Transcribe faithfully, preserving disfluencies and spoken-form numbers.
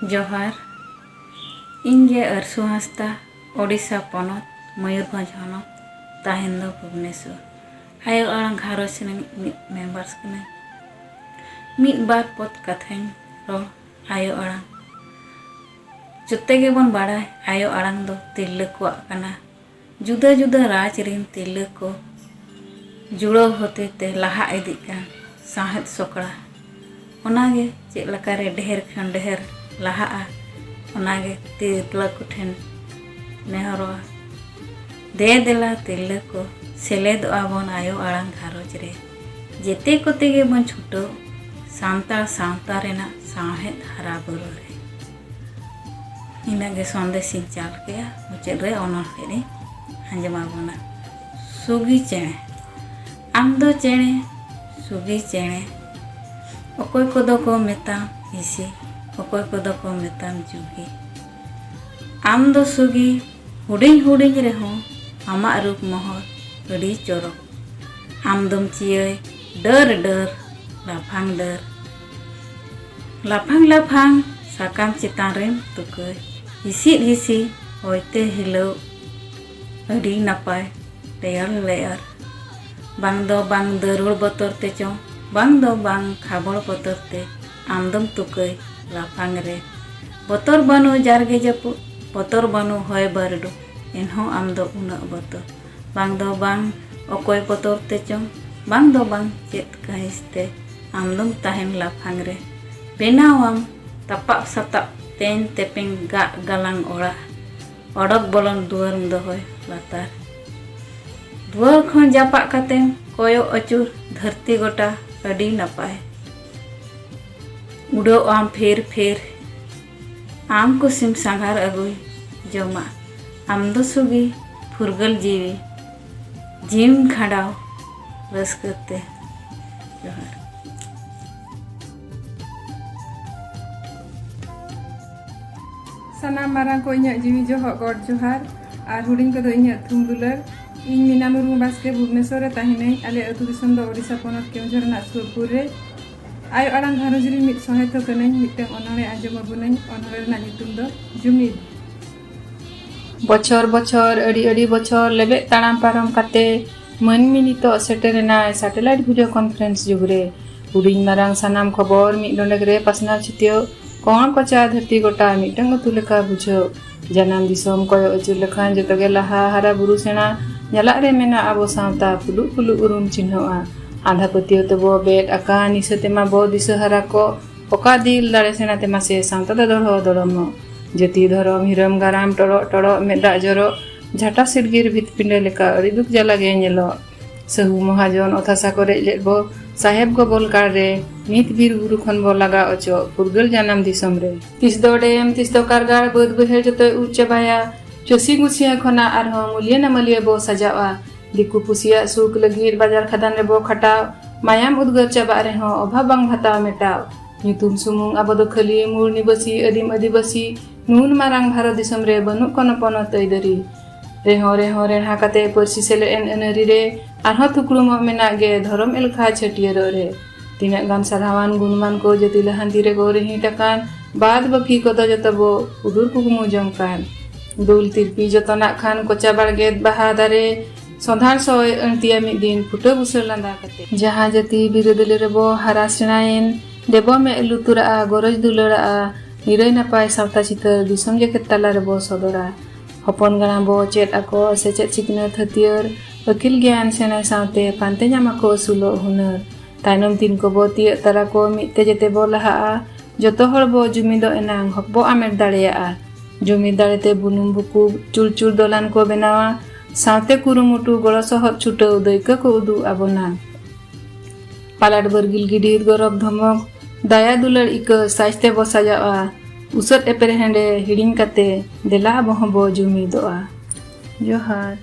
ᱡᱚᱦᱟᱨ᱾ ᱤᱧ ᱜᱮ ᱟᱹᱨᱥᱩ ᱦᱟᱸᱥᱫᱟ, ᱳᱰᱤᱥᱟ ᱯᱚᱱᱚᱛ, ᱢᱚᱭᱩᱨᱵᱷᱚᱸᱡᱽ ᱦᱚᱱᱚᱛ, ᱛᱟᱦᱮᱱ ᱫᱚ ᱵᱷᱩᱵᱽᱱᱮᱥᱚᱨ᱾ ᱟᱭᱳ ᱟᱲᱟᱝ ᱜᱷᱟᱨᱚᱸᱡᱽ ᱨᱤᱱᱤᱡ ᱢᱤᱫ ᱢᱮᱢᱵᱟᱨ ᱠᱟᱹᱱᱟᱹᱧ᱾ ᱢᱤᱫ ᱵᱟᱨ ᱯᱚᱫ ᱠᱟᱛᱷᱟᱧ ᱨᱚᱲ ᱟᱭᱳ ᱟᱲᱟᱝ᱾ ᱡᱚᱛᱚ ᱜᱮᱵᱚᱱ ᱵᱟᱲᱟᱭ, ᱟᱭᱳ ᱟᱲᱟᱝ ᱫᱚ ᱛᱤᱨᱞᱟᱹ ᱠᱚᱣᱟᱜ ᱠᱟᱱᱟ᱾ ᱡᱩᱫᱟᱹ ᱡᱩᱫᱟᱹ ᱨᱟᱡᱽ ᱨᱤᱱ ᱛᱤᱨᱞᱟᱹ ᱠᱚ ᱡᱩᱲᱟᱹᱣ ᱦᱚᱛᱮᱛᱮ ᱞᱟᱦᱟ ᱤᱫᱤᱜ ᱠᱟᱱ ᱥᱟᱶᱦᱮᱫ ᱥᱚᱠᱲᱟ, ᱚᱱᱟᱜᱮ ᱪᱮᱫ ᱞᱮᱠᱟᱨᱮ ᱰᱷᱮᱨ ᱠᱷᱚᱱ ᱰᱷᱮᱨ ᱞᱟᱦᱟᱜᱼᱟ, ᱚᱱᱟᱜᱮ ᱛᱤᱨᱞᱟᱹ ᱠᱚᱴᱷᱮᱱ ᱱᱮᱦᱚᱨᱚᱜᱼᱟ᱾ ᱫᱮ ᱫᱮᱞᱟ ᱛᱤᱨᱞᱟᱹ ᱠᱚ, ᱥᱮᱞᱮᱫᱚᱜᱼᱟ ᱵᱚᱱ ᱟᱭᱳ ᱟᱲᱟᱝ ᱜᱷᱟᱨᱚᱸᱡᱽ ᱨᱮ᱾ ᱡᱮᱛᱮ ᱠᱚᱛᱮ ᱜᱮᱵᱚᱱ ᱪᱷᱩᱴᱟᱹᱣ ᱥᱟᱱᱛᱟᱲ ᱥᱟᱶᱛᱟ ᱨᱮᱱᱟᱜ ᱥᱟᱶᱦᱮᱫ ᱦᱟᱨᱟ ᱵᱩᱨᱩ ᱨᱮ᱾ ᱤᱱᱟᱹᱜ ᱜᱮ ᱥᱚᱱᱫᱮᱥ ᱤᱧ ᱪᱟᱞ ᱠᱮᱜᱼᱟ᱾ ᱢᱩᱪᱟᱹᱫ ᱨᱮ ᱚᱱᱚᱬᱦᱮ ᱤᱧ ᱟᱸᱡᱚᱢ ᱟᱵᱚᱱᱟ᱾ ᱥᱩᱜᱤ ᱪᱮᱬᱮ᱾ ᱟᱢ ᱫᱚ ᱪᱮᱬᱮ, ᱥᱩᱜᱤ ᱪᱮᱬᱮ, ᱚᱠᱚᱭ ᱠᱚᱫᱚ ᱠᱚ ᱢᱮᱛᱟᱢ ᱦᱤᱥᱤ, ᱚᱠᱚᱭ ᱠᱚᱫᱚ ᱠᱚ ᱢᱮᱛᱟᱢ ᱡᱩᱜᱤ᱾ ᱟᱢ ᱫᱚ ᱥᱩᱜᱤ, ᱦᱩᱰᱤᱧ ᱦᱩᱰᱤᱧ ᱨᱮᱦᱚᱸ ᱟᱢᱟᱜ ᱨᱩᱯ ᱢᱚᱦᱚᱨ ᱟᱹᱰᱤ ᱪᱚᱨᱚᱠ᱾ ᱟᱢ ᱫᱚᱢ ᱪᱤᱭᱟᱹᱭ ᱰᱟᱹᱨ ᱰᱟᱹᱨ, ᱞᱟᱯᱷᱟᱝ ᱰᱟᱹᱨ, ᱞᱟᱯᱷᱟᱝ ᱞᱟᱯᱷᱟᱝ ᱥᱟᱠᱟᱢ ᱪᱮᱛᱟᱱ ᱨᱮᱢ ᱛᱩᱠᱟᱹᱭ᱾ ᱦᱤᱥᱤᱫ ᱦᱤᱥᱤᱫ ᱦᱚᱭᱛᱮ ᱦᱤᱞᱟᱹᱣ ᱟᱹᱰᱤ ᱱᱟᱯᱟᱭ ᱞᱮᱭᱟᱨ ᱞᱮᱭᱟᱨ᱾ ᱵᱟᱝ ᱫᱚ ᱵᱟᱝ ᱫᱟᱹᱨᱩᱲ ᱵᱚᱛᱚᱨ ᱛᱮ ᱪᱚᱝ, ᱵᱟᱝ ᱫᱚ ᱵᱟᱝ ᱠᱷᱟᱵᱚᱲ ᱵᱚᱛᱚᱨ ᱛᱮ ᱟᱢ ᱫᱚᱢ ᱛᱩᱠᱟᱹᱭ ᱞᱟᱯᱷᱟᱝ ᱨᱮ᱾ ᱵᱚᱛᱚᱨ ᱵᱟᱹᱱᱩᱜ ᱡᱟᱨᱜᱮ ᱡᱟᱹᱯᱩᱫ, ᱵᱚᱛᱚᱨ ᱵᱟᱹᱱᱩᱜ ᱦᱚᱭ ᱵᱟᱹᱨᱰᱩ, ᱮᱱᱦᱚᱸ ᱟᱢ ᱫᱚ ᱩᱱᱟᱹᱜ ᱵᱚᱛᱚᱨ᱾ ᱵᱟᱝ ᱫᱚ ᱵᱟᱝ ᱚᱠᱚᱭ ᱵᱚᱛᱚᱨ ᱛᱮ ᱪᱚᱝ, ᱵᱟᱝ ᱫᱚ ᱵᱟᱝ ᱪᱮᱫ ᱠᱟᱹᱦᱤᱥ ᱛᱮ ᱟᱢ ᱫᱚᱢ ᱛᱟᱦᱮᱱ ᱞᱟᱯᱷᱟᱝ ᱨᱮ᱾ ᱵᱮᱱᱟᱣᱟᱢ ᱛᱟᱯᱟᱜ ᱥᱟᱛᱟᱜ, ᱛᱮᱧ ᱛᱮᱯᱮᱧ ᱜᱟᱜ ᱜᱟᱞᱟᱝ ᱚᱲᱟᱜ, ᱚᱰᱚᱠ ᱵᱚᱞᱚᱱ ᱫᱩᱣᱟᱹᱨᱮᱢ ᱫᱚᱦᱚᱭ ᱞᱟᱛᱟᱨ᱾ ᱫᱩᱣᱟᱹᱨ ᱠᱷᱚᱱ ᱡᱟᱯᱟᱜ ᱠᱟᱛᱮᱢ ᱠᱚᱭᱚᱜ ᱟᱹᱪᱩᱨ ᱫᱷᱟᱹᱨᱛᱤ ᱜᱚᱴᱟ ᱟᱹᱰᱤ ᱱᱟᱯᱟᱭ᱾ ᱩᱰᱟᱹᱣ ᱟᱢ ᱯᱷᱤᱨ ᱯᱷᱤᱨ, ᱟᱢ ᱠᱩᱥᱤᱢ ᱥᱟᱸᱜᱷᱟᱨ ᱟᱹᱜᱩᱭ ᱡᱚᱢᱟᱜ᱾ ᱟᱢ ᱫᱚ ᱥᱩᱜᱤ ᱯᱷᱩᱨᱜᱟᱹᱞ ᱡᱤᱣᱤ, ᱡᱤᱣᱤᱢ ᱠᱷᱟᱸᱰᱟᱣ ᱨᱟᱹᱥᱠᱟᱹ ᱛᱮ᱾ ᱡᱚᱦᱟᱨ᱾ ᱥᱟᱱᱟᱢ ᱢᱟᱨᱟᱝ ᱠᱚ ᱤᱧᱟᱹᱜ ᱡᱤᱣᱤ ᱡᱚᱦᱚᱜ ᱜᱚᱰ ᱡᱚᱦᱟᱨ ᱟᱨ ᱦᱩᱰᱤᱧ ᱠᱚᱫᱚ ᱤᱧᱟᱹᱜ ᱛᱷᱩᱢ ᱫᱩᱞᱟᱹᱲ᱾ ᱤᱧ ᱢᱤᱱᱟ ᱢᱩᱨᱢᱩ ᱵᱟᱥᱠᱮ, ᱵᱷᱩᱵᱽᱱᱮᱥᱚᱨ ᱨᱮ ᱛᱟᱦᱮᱱᱟᱹᱧ᱾ ᱟᱞᱮ ᱟᱹᱛᱩ ᱫᱤᱥᱚᱢ ᱫᱚ ᱳᱰᱤᱥᱟ ᱯᱚᱱᱚᱛ ᱠᱮᱣᱚᱱᱡᱷᱚᱨ ᱨᱮᱱᱟᱜ ᱥᱩᱨᱯᱩᱨ ᱨᱮ᱾ ᱟᱭᱳ ᱟᱲᱟᱝ ᱜᱷᱟᱨᱚᱸᱡᱽ ᱨᱤᱱ ᱢᱤᱫ ᱥᱚᱦᱮᱛ ᱦᱚᱸ ᱠᱟᱹᱱᱟᱹᱧ᱾ ᱢᱤᱫᱴᱟᱝ ᱚᱱᱚᱬᱦᱮ ᱟᱸᱡᱚᱢ ᱟᱵᱚᱱᱟᱹᱧ᱾ ᱚᱱᱚᱬᱦᱮ ᱨᱮᱱᱟᱜ ᱧᱩᱛᱩᱢ ᱫᱚ ᱡᱩᱢᱤᱫ᱾ ᱵᱚᱪᱷᱚᱨ ᱵᱚᱪᱷᱚᱨ ᱟᱹᱰᱤ ᱟᱹᱰᱤ ᱵᱚᱪᱷᱚᱨ ᱞᱮᱵᱮᱫ ᱛᱟᱲᱟᱢ ᱯᱟᱨᱚᱢ ᱠᱟᱛᱮ ᱢᱟᱹᱱᱢᱤ ᱱᱤᱛᱚᱜ ᱥᱮᱴᱮᱨ ᱮᱱᱟᱭ satellite video conference ᱡᱩᱜᱽ ᱨᱮ᱾ ᱦᱩᱰᱤᱧ ᱢᱟᱨᱟᱝ ᱥᱟᱱᱟᱢ ᱠᱷᱚᱵᱚᱨ ᱢᱤᱫ ᱰᱚᱸᱰᱮᱠ ᱨᱮ ᱯᱟᱥᱱᱟᱣ ᱪᱷᱤᱛᱭᱟᱹᱣ, ᱠᱚᱬ ᱠᱚᱪᱟ ᱫᱷᱟᱹᱨᱛᱤ ᱜᱚᱴᱟ ᱢᱤᱫᱴᱟᱝ ᱟᱹᱛᱩ ᱞᱮᱠᱟ ᱵᱩᱡᱷᱟᱹᱣ᱾ ᱡᱟᱱᱟᱢ ᱫᱤᱥᱚᱢ ᱠᱚᱭᱚᱜ ᱟᱹᱪᱩᱨ ᱞᱮᱠᱷᱟᱱ ᱡᱚᱛᱚ ᱜᱮ ᱞᱟᱦᱟ ᱦᱟᱨᱟ ᱵᱩᱨᱩ ᱥᱮᱬᱟ ᱧᱟᱞᱟᱜ ᱨᱮ ᱢᱮᱱᱟᱜ ᱟᱵᱚ ᱥᱟᱶᱛᱟ ᱯᱷᱩᱞᱩᱜ ᱯᱷᱩᱞᱩᱜ ᱩᱨᱩᱢ ᱪᱤᱱᱦᱟᱹᱜᱼᱟ᱾ ᱟᱸᱫᱷᱟ ᱯᱟᱹᱛᱭᱟᱹᱣ ᱛᱮᱵᱚ ᱵᱮᱫ ᱟᱠᱟᱱ ᱱᱤᱥᱟᱹ ᱛᱮᱢᱟ ᱵᱚ ᱫᱤᱥᱟᱹ ᱦᱟᱨᱟ ᱠᱚ, ᱚᱠᱟ ᱫᱤᱞ ᱫᱟᱲᱮ ᱥᱮᱬᱟ ᱛᱮᱢᱟ ᱥᱮ ᱥᱟᱶᱛᱟ ᱫᱚ ᱫᱚᱲᱦᱚ ᱫᱚᱲᱚᱢᱚᱜ᱾ ᱡᱟᱹᱛᱤ ᱫᱷᱚᱨᱚᱢ ᱦᱤᱨᱚᱢ ᱜᱟᱨᱟᱢ ᱴᱚᱲᱚᱜ ᱴᱚᱲᱚᱜ ᱢᱮᱫ ᱫᱟᱜ ᱡᱚᱨᱚᱜ, ᱡᱷᱟᱴᱟ ᱥᱤᱨᱜᱤᱨ ᱵᱷᱤᱛ ᱯᱤᱸᱰᱟᱹ ᱞᱮᱠᱟ ᱟᱹᱰᱤ ᱫᱩᱠ ᱡᱟᱞᱟ ᱜᱮ ᱧᱮᱞᱚᱜ᱾ ᱥᱟᱹᱦᱩ ᱢᱚᱦᱟᱡᱚᱱ ᱚᱛ ᱦᱟᱥᱟ ᱠᱚ ᱨᱮᱡ ᱞᱮᱫ ᱵᱚ ᱥᱟᱦᱮᱵ ᱜᱚᱵᱚᱞ ᱠᱟᱲ ᱨᱮ, ᱱᱤᱛ ᱵᱤᱨ ᱵᱩᱨᱩ ᱠᱷᱚᱱ ᱵᱚ ᱞᱟᱜᱟ ᱚᱪᱚᱜ ᱯᱷᱩᱨᱜᱟᱹᱞ ᱡᱟᱱᱟᱢ ᱫᱤᱥᱚᱢ ᱨᱮ᱾ ᱛᱤᱥ ᱫᱚ ᱰᱮᱢ, ᱛᱤᱥ ᱫᱚ ᱠᱟᱨᱜᱟᱲ, ᱵᱟᱹᱫᱽ ᱵᱟᱹᱭᱦᱟᱹᱲ ᱡᱚᱛᱚᱭ ᱩᱵ ᱪᱟᱵᱟᱭᱟ᱾ ᱪᱟᱹᱥᱤ ᱜᱩᱥᱤᱭᱟᱹ ᱠᱷᱚᱱᱟᱜ ᱟᱨᱦᱚᱸ ᱢᱩᱞᱭᱟᱹ ᱱᱟᱢᱟᱞᱤᱭᱟᱹ ᱵᱚ ᱥᱟᱡᱟᱣᱟ᱾ ᱫᱤᱠᱩ ᱯᱩᱥᱤᱭᱟᱜ ᱥᱩᱠ ᱞᱟᱹᱜᱤᱫ ᱵᱟᱡᱟᱨ ᱠᱷᱟᱫᱟᱱ ᱨᱮᱵᱚ ᱠᱷᱟᱴᱟᱣ᱾ ᱢᱟᱭᱟᱢ ᱩᱫᱽᱜᱟᱹᱨ ᱪᱟᱵᱟᱜ ᱨᱮᱦᱚᱸ ᱚᱵᱷᱟᱵ ᱵᱟᱝ ᱵᱷᱟᱛᱟᱣ ᱢᱮᱴᱟᱣ᱾ ᱧᱩᱛᱩᱢ ᱥᱩᱢᱩᱝ ᱟᱵᱚ ᱫᱚ ᱠᱷᱟᱹᱞᱤ ᱢᱩᱲ ᱱᱤᱵᱟᱹᱥᱤ ᱟᱹᱫᱤᱢ ᱟᱹᱫᱤᱵᱟᱹᱥᱤ᱾ ᱱᱩᱱ ᱢᱟᱨᱟᱝ ᱵᱷᱟᱨᱚᱛ ᱫᱤᱥᱚᱢ ᱨᱮ ᱵᱟᱹᱱᱩᱜ ᱠᱳᱱᱳ ᱯᱚᱱᱚᱛ ᱟᱹᱭᱫᱟᱹᱨᱤ᱾ ᱨᱮᱦᱚᱸ ᱨᱮᱦᱚᱸ ᱨᱮᱲᱦᱟ ᱠᱟᱛᱮ ᱯᱟᱹᱨᱥᱤ ᱥᱮᱞᱮᱫ ᱮᱱ ᱟᱹᱱᱟᱹᱨᱤ ᱨᱮ ᱟᱨᱦᱚᱸ ᱛᱷᱩᱠᱲᱩᱢᱚᱜ ᱢᱮᱱᱟᱜ ᱜᱮ ᱫᱷᱚᱨᱚᱢ ᱮᱞᱠᱷᱟ ᱪᱷᱟᱹᱴᱭᱟᱹᱨᱚᱜ ᱨᱮ᱾ ᱛᱤᱱᱟᱹᱜ ᱜᱟᱱ ᱥᱟᱨᱦᱟᱣᱟᱱ ᱜᱩᱱᱢᱟᱱ ᱠᱚ ᱡᱟᱹᱛᱤ ᱞᱟᱦᱟᱱᱛᱤ ᱨᱮᱠᱚ ᱨᱤᱦᱤᱴ ᱟᱠᱟᱱ, ᱵᱟᱫ ᱵᱟᱹᱠᱤ ᱠᱚᱫᱚ ᱡᱚᱛᱚ ᱵᱚ ᱩᱫᱩᱨ ᱠᱩᱠᱢᱩ ᱡᱚᱝ ᱠᱟᱱ᱾ ᱫᱩᱞ ᱛᱤᱨᱯᱤ ᱡᱚᱛᱚᱱᱟᱜ ᱠᱷᱟᱱ ᱠᱚᱪᱟ ᱵᱟᱲᱜᱮᱫ ᱵᱟᱦᱟ ᱫᱟᱨᱮ, ᱥᱚᱸᱫᱷᱟᱲ ᱥᱚᱭ ᱟᱹᱬᱛᱤᱭᱟ ᱢᱤᱫ ᱫᱤᱱ ᱯᱷᱩᱴᱟᱹ ᱵᱩᱥᱟᱹᱲ ᱞᱟᱸᱫᱟ ᱠᱟᱛᱮ᱾ ᱡᱟᱦᱟᱸ ᱡᱟᱹᱛᱤ ᱵᱤᱨᱟᱹᱫᱟᱹᱞᱤ ᱨᱮᱵᱚ ᱦᱟᱨᱟ ᱥᱮᱬᱟᱭᱮᱱ, ᱫᱮᱵᱚ ᱢᱮᱫ ᱞᱩᱛᱩᱨᱟᱜᱼᱟ, ᱜᱚᱨᱚᱡᱽ ᱫᱩᱞᱟᱹᱲᱟᱜᱼᱟ, ᱱᱤᱨᱟᱹᱭ ᱱᱟᱯᱟᱭ ᱥᱟᱶᱛᱟ ᱪᱤᱛᱟᱹᱨ ᱫᱤᱥᱚᱢ ᱡᱮᱜᱮᱛ ᱛᱟᱞᱟ ᱨᱮᱵᱚ ᱥᱚᱫᱚᱨᱟ᱾ ᱦᱚᱯᱚᱱ ᱜᱟᱬᱟ ᱵᱚ ᱪᱮᱫ ᱟᱠᱚ ᱥᱮᱪᱮᱫ ᱥᱤᱠᱷᱱᱟᱹᱛ ᱦᱟᱹᱛᱭᱟᱹᱨ, ᱟᱹᱠᱤᱞ ᱜᱮᱭᱟᱱ ᱥᱮᱬᱟᱭ ᱥᱟᱶᱛᱮ ᱯᱟᱱᱛᱮ ᱧᱟᱢ ᱟᱠᱚ ᱟᱹᱥᱩᱞᱚᱜ ᱦᱩᱱᱟᱹᱨ᱾ ᱛᱟᱭᱱᱚᱢ ᱫᱤᱱ ᱠᱚᱵᱚ ᱛᱤᱭᱟᱹᱜ ᱛᱟᱨᱟ ᱠᱚ ᱢᱤᱫ ᱛᱮ ᱡᱮᱛᱮ ᱵᱚ ᱞᱟᱦᱟᱜᱼᱟ᱾ ᱡᱚᱛᱚ ᱦᱚᱲ ᱵᱚ ᱡᱩᱢᱤᱫᱚᱜ ᱮᱱᱟᱝ ᱦᱚᱠ ᱵᱚ ᱟᱢᱮᱴ ᱫᱟᱲᱮᱭᱟᱜᱼᱟ᱾ ᱡᱩᱢᱤᱫ ᱫᱟᱲᱮᱛᱮ ᱵᱩᱱᱩᱢ ᱵᱩᱠᱩ ᱪᱩᱲᱪᱩᱲ ᱫᱚᱞᱟᱱ ᱠᱚ ᱵᱮᱱᱟᱣᱟ᱾ ᱥᱟᱶᱛᱮ ᱠᱩᱨᱩᱢᱩᱴᱩ ᱜᱚᱲᱚ ᱥᱚᱦᱚᱫ ᱪᱷᱩᱴᱟᱹᱣ ᱫᱟᱹᱭᱠᱟᱹ ᱠᱚ ᱩᱫᱩᱜ ᱟᱵᱚᱱᱟ᱾ ᱯᱟᱞᱟᱴ ᱵᱟᱹᱨᱜᱤᱞ ᱜᱤᱰᱤ ᱜᱚᱨᱚᱵ ᱫᱷᱚᱢᱚᱠ, ᱫᱟᱭᱟ ᱫᱩᱞᱟᱹᱲ ᱤᱠᱟᱹ ᱥᱟᱡᱽ ᱛᱮᱵᱚ ᱥᱟᱡᱟᱜᱼᱟ᱾ ᱩᱥᱟᱹᱫ ᱮᱯᱮᱨᱦᱮᱸᱰᱮ ᱦᱤᱲᱤᱧ ᱠᱟᱛᱮ ᱫᱮᱞᱟ ᱟᱵᱚ ᱦᱚᱸᱵᱚ ᱡᱩᱢᱤᱫᱚᱜᱼᱟ᱾ ᱡᱚᱦᱟᱨ᱾